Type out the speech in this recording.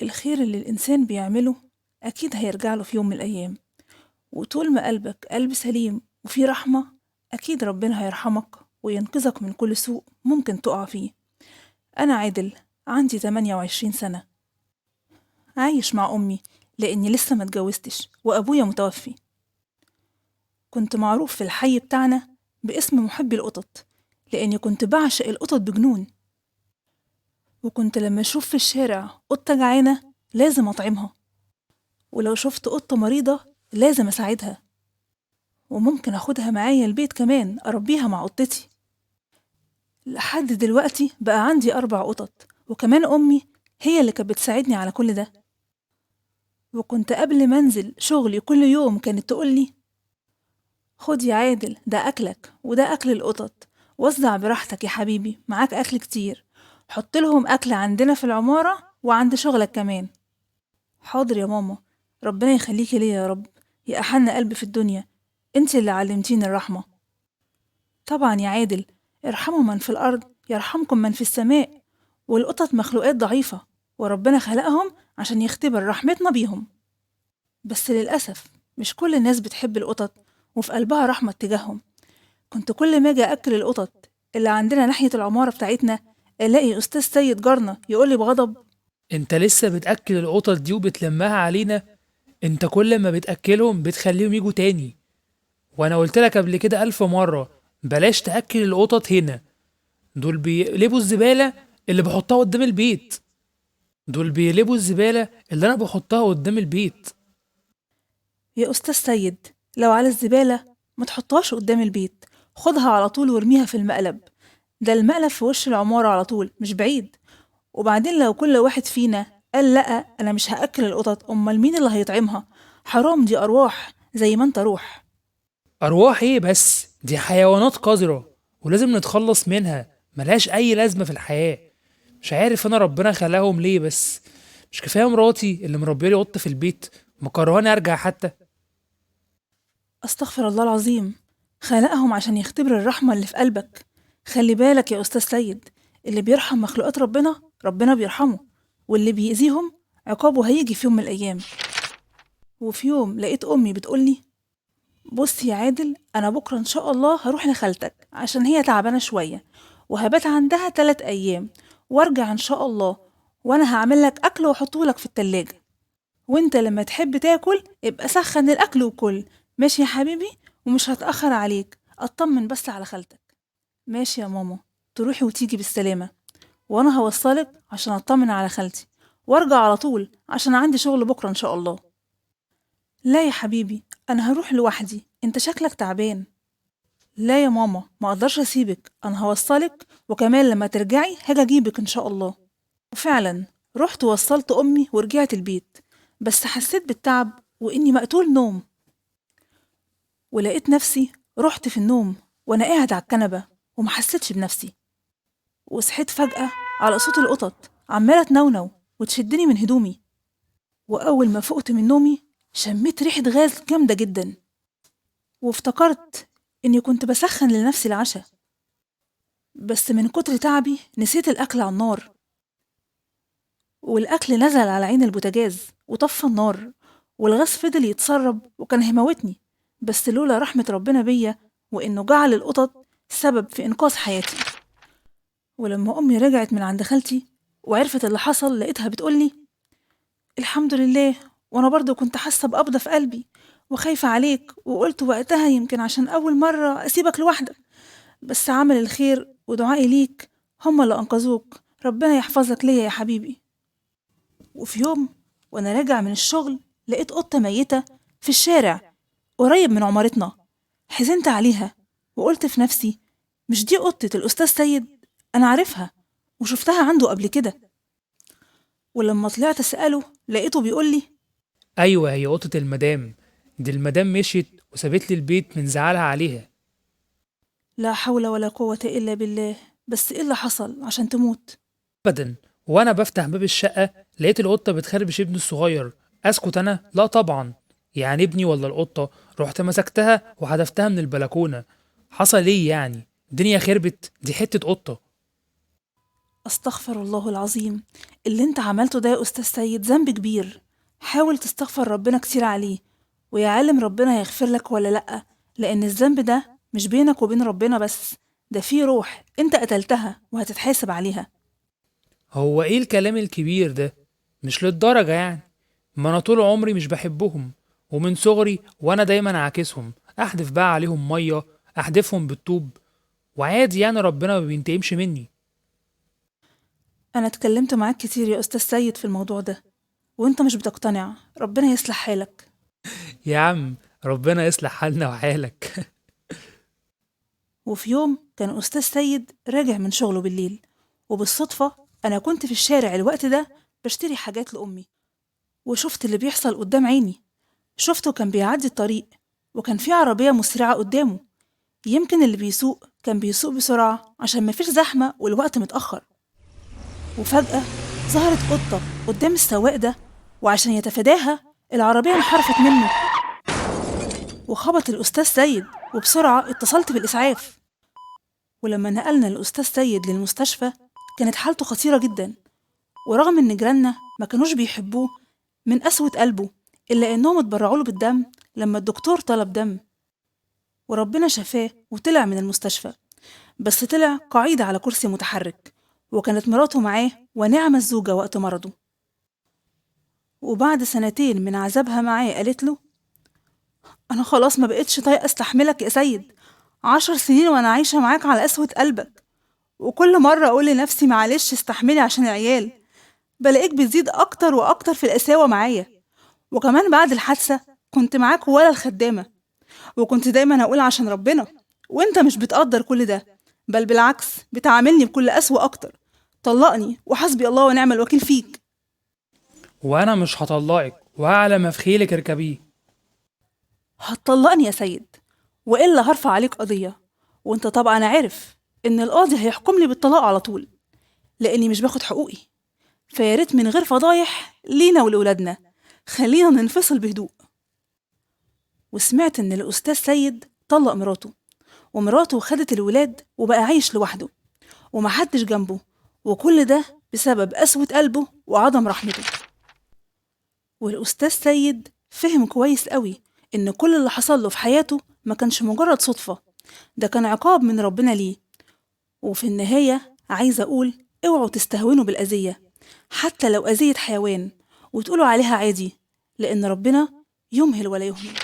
الخير اللي الإنسان بيعمله أكيد هيرجع له في يوم من الأيام، وطول ما قلبك قلب سليم وفيه رحمة أكيد ربنا هيرحمك وينقذك من كل سوء ممكن تقع فيه. أنا عادل، عندي 28 سنة، عايش مع أمي لأني لسه ما اتجوزتش وأبويا متوفي. كنت معروف في الحي بتاعنا باسم محبي القطط لأني كنت بعشق القطط بجنون، وكنت لما أشوف في الشارع قطة جعانة لازم أطعمها، ولو شفت قطة مريضة لازم أساعدها، وممكن أخدها معايا البيت كمان أربيها مع قطتي. لحد دلوقتي بقى عندي 4 قطط، وكمان أمي هي اللي كانت بتساعدني على كل ده. وكنت قبل ما أنزل شغلي كل يوم كانت تقولي خد يا عادل ده أكلك وده أكل القطط، وزع براحتك يا حبيبي، معاك أكل كتير، حط لهم أكل عندنا في العمارة وعند شغلك كمان. حاضر يا ماما، ربنا يخليكي ليا يا رب، يا أحن قلب في الدنيا، انت اللي علمتيني الرحمة. طبعا يا عادل، ارحموا من في الأرض يرحمكم من في السماء، والقطط مخلوقات ضعيفة وربنا خلقهم عشان يختبر رحمتنا بيهم. بس للأسف مش كل الناس بتحب القطط وفي قلبها رحمة تجاههم. كنت كل ما اجي أكل القطط اللي عندنا ناحية العمارة بتاعتنا ألاقي أستاذ سيد جارنا يقولي بغضب، انت لسه بتأكل القطط دي وبتلمها علينا؟ انت كل ما بتأكلهم بتخليهم يجوا تاني، وانا قلت لك قبل كده 1000 مرة بلاش تأكل القطط هنا، دول بيقلبوا الزبالة اللي بحطها قدام البيت، دول بيقلبوا الزبالة اللي انا بحطها قدام البيت. يا أستاذ سيد، لو على الزبالة ما تحطهاش قدام البيت، خدها على طول وارميها في المقلب، ده المقلب في وش العمارة على طول مش بعيد. وبعدين لو كل واحد فينا قال لأ أنا مش هأكل القطط، أمال مين اللي هيطعمها؟ حرام، دي أرواح زي ما أنت روح. أرواح إيه بس؟ دي حيوانات قذرة ولازم نتخلص منها، ملهاش أي لازمة في الحياة. مش عارف أنا ربنا خلاهم ليه، بس مش كفاية مراتي اللي مربية لي قطة في البيت مكرهاني أرجع حتى. أستغفر الله العظيم، خلقهم عشان يختبر الرحمة اللي في قلبك. خلي بالك يا أستاذ سيد، اللي بيرحم مخلوقات ربنا ربنا بيرحمه، واللي بيأذيهم عقابه هيجي في يوم من الأيام. وفي يوم لقيت أمي بتقولي بص يا عادل، أنا بكرة إن شاء الله هروح لخالتك عشان هي تعبانة شوية، وهبات عندها 3 أيام وارجع إن شاء الله، وأنا هعمل لك أكل وأحطه لك في التلاجة، وإنت لما تحب تاكل ابقى سخن الأكل وكل. ماشي يا حبيبي، ومش هتأخر عليك، أطمن بس على خالتك. ماشي يا ماما، تروحي وتيجي بالسلامة، وأنا هوصلك عشان أطمن على خالتي وارجع على طول عشان عندي شغل بكرة إن شاء الله. لا يا حبيبي، أنا هروح لوحدي، أنت شكلك تعبان. لا يا ماما، ما أقدرش أسيبك، أنا هوصلك، وكمان لما ترجعي هاجي أجيبك إن شاء الله. وفعلا رحت ووصلت أمي ورجعت البيت، بس حسيت بالتعب وإني مقتول نوم، ولقيت نفسي رحت في النوم وأنا قاعد على الكنبة وما حسيتش بنفسي. وصحيت فجأة على صوت القطط عمالة تنونو وتشدني من هدومي، وأول ما فقت من نومي شميت ريحة غاز جامدة جدا، وافتكرت إني كنت بسخن لنفسي العشاء، بس من كتر تعبي نسيت الأكل على النار، والأكل نزل على عين البوتاجاز وطفى النار، والغاز فضل يتسرب وكان هيموتني، بس لولا رحمة ربنا بيا وإنه جعل القطط سبب في إنقاذ حياتي. ولما أمي رجعت من عند خالتي وعرفت اللي حصل لقيتها بتقولي الحمد لله، وأنا برضو كنت حاسة بقبضة في قلبي وخايفة عليك، وقلت وقتها يمكن عشان أول مرة أسيبك لوحدك، بس عمل الخير ودعائي ليك هما اللي أنقذوك، ربنا يحفظك ليا يا حبيبي. وفي يوم وأنا راجع من الشغل لقيت قطة ميتة في الشارع قريب من عمارتنا، حزنت عليها وقلت في نفسي مش دي قطة الأستاذ سيد، أنا عارفها وشفتها عنده قبل كده. ولما طلعت أسأله لقيته بيقولي أيوة هي قطة المدام دي، المدام مشيت وسابت لي البيت من زعلها عليها. لا حول ولا قوة إلا بالله، بس إيه اللي حصل عشان تموت؟ أبدا، وأنا بفتح باب الشقة لقيت القطة بتخربش ابني الصغير. أسكت أنا؟ لا طبعا، يعني ابني ولا القطة؟ رحت مسكتها وحدفتها من البلكونة. حصل إيه يعني؟ الدنيا خربت، دي حتة قطة. أستغفر الله العظيم، اللي انت عملته ده يا أستاذ سيد ذنب كبير، حاول تستغفر ربنا كتير عليه، ويا عالم ربنا هيغفر لك ولا لأ، لأن الذنب ده مش بينك وبين ربنا بس، ده فيه روح انت قتلتها وهتتحاسب عليها. هو ايه الكلام الكبير ده؟ مش للدرجة يعني، ما انا طول عمري مش بحبهم، ومن صغري وانا دايما عاكسهم، احدف بقى عليهم مية، احدفهم بالطوب، وعادي يعني ربنا ما بينتقمش مني. أنا اتكلمت معاك كتير يا أستاذ سيد في الموضوع ده وانت مش بتقتنع، ربنا يصلح حالك. يا عم ربنا يصلح حالنا وحالك. وفي يوم كان أستاذ سيد راجع من شغله بالليل، وبالصدفة أنا كنت في الشارع الوقت ده بشتري حاجات لأمي، وشفت اللي بيحصل قدام عيني. شفته كان بيعدي الطريق وكان في عربية مسرعة قدامه، يمكن اللي بيسوق كان بيسوق بسرعة عشان مفيش زحمة والوقت متأخر. وفجأة ظهرت قطة قدام السواق ده، وعشان يتفاداها العربية انحرفت منه وخبط الأستاذ سيد، وبسرعة اتصلت بالإسعاف. ولما نقلنا الأستاذ سيد للمستشفى كانت حالته خطيرة جدا، ورغم إن جيراننا ما كانوش بيحبوه من قسوة قلبه، إلا إنهم اتبرعوا له بالدم لما الدكتور طلب دم، وربنا شفاه وطلع من المستشفى، بس طلع قاعد على كرسي متحرك، وكانت مراته معاه ونعم الزوجة وقت مرضه. وبعد 2 سنين من عذابها معاه قالت له: أنا خلاص ما بقتش طايقة استحملك يا سيد، 10 سنين وأنا عايشة معاك على قسوة قلبك، وكل مرة أقول لنفسي معلش استحملي عشان العيال، بلاقيك بتزيد أكتر وأكتر في القساوة معايا. وكمان بعد الحادثة كنت معاك ولا الخدامة، وكنت دايما أقول عشان ربنا، وانت مش بتقدر كل ده، بل بالعكس بتعاملني بكل قسوة أكتر. طلقني وحسبي الله ونعم الوكيل فيك. وانا مش هطلقك، وأعلى ما في خيلك اركبيه. هتطلقني يا سيد وإلا هرفع عليك قضية، وانت طبعا عارف إن القاضي هيحكم لي بالطلاق على طول، لأني مش باخد حقوقي، فياريت من غير فضايح لينا ولولادنا، خلينا ننفصل بهدوء. وسمعت إن الأستاذ سيد طلق مراته، ومراته خدت الولاد وبقى عايش لوحده ومحدش جنبه، وكل ده بسبب قسوة قلبه وعدم رحمته. والأستاذ سيد فهم كويس قوي إن كل اللي حصل له في حياته ما كانش مجرد صدفة، ده كان عقاب من ربنا ليه. وفي النهاية عايزة أقول اوعوا تستهونوا بالأذية، حتى لو أذية حيوان، وتقولوا عليها عادي، لأن ربنا يمهل ولا يهمل.